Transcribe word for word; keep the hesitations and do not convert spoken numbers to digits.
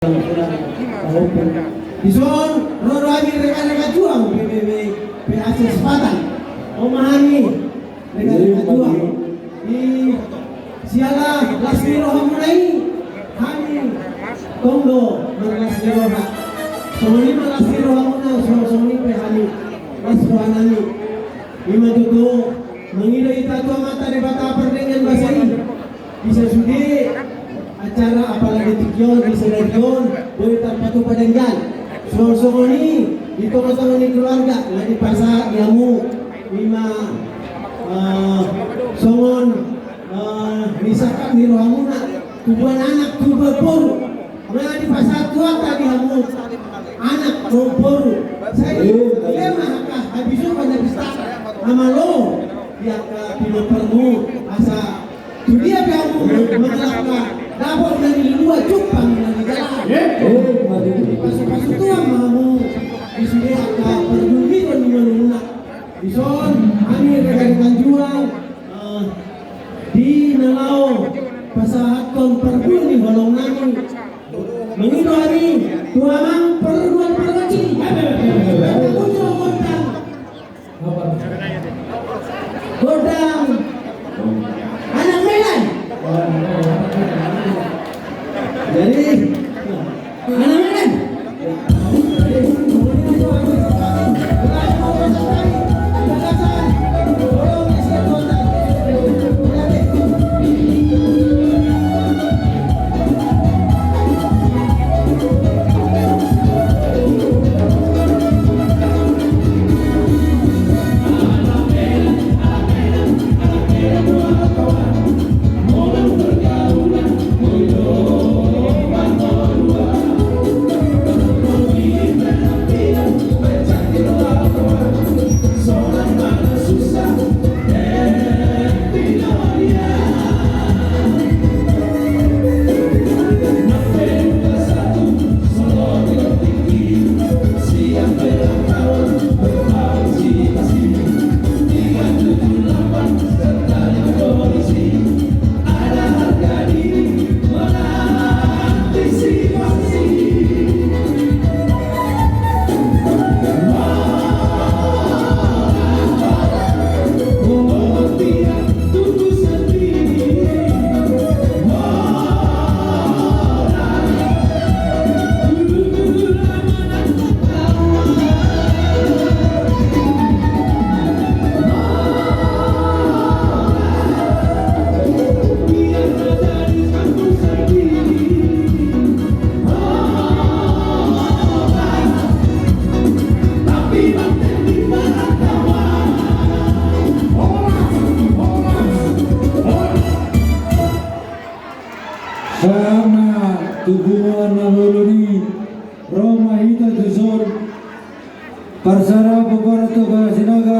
Dison ro do hami rekan-rekan juang P B B P A C Sipatan. Oma hami rekan-rekan juang. Di siala las ni rohamuna i, hami tong do marlas ni roha. Songon i ma las ni rohamuna, songon i pe hami las rohanami. I ma tutu, mangido hita tu Amanta Debata pardenggan basa i. Bisa sude acara apala di tingki on, di sadari on boi tarpatupa denggan. Songon-songon i di tonga-tonga ni keluarga na dipasahat di hamu, i ma, eh, songon, eh, ni sangkap ni rohamuna, tubuan anak, tubuan boru na dipasahat Tuhanta di hamu, anak dohot boru. Sai leleng ma angka habisuhon na bisa hamalo di angka pinomparmu, asa tu dia pe hamu mangalangka, dapot na niluluan, jumpang na nidalan. Dipasu-pasu Tuhan ma hamu di sude angka pardulmion ni ngolumuna. Dison hami rekan-rekan juang, eh, di na laho pasahathon parbue ni holongnami, mangido hami tu amang pargual pargonsi. Gondang anak Medan. Jadi anak Medan. Sahat ma tu punguan na bolon i, ro ma hita tu son. Parsada pomparan tu Sinaga.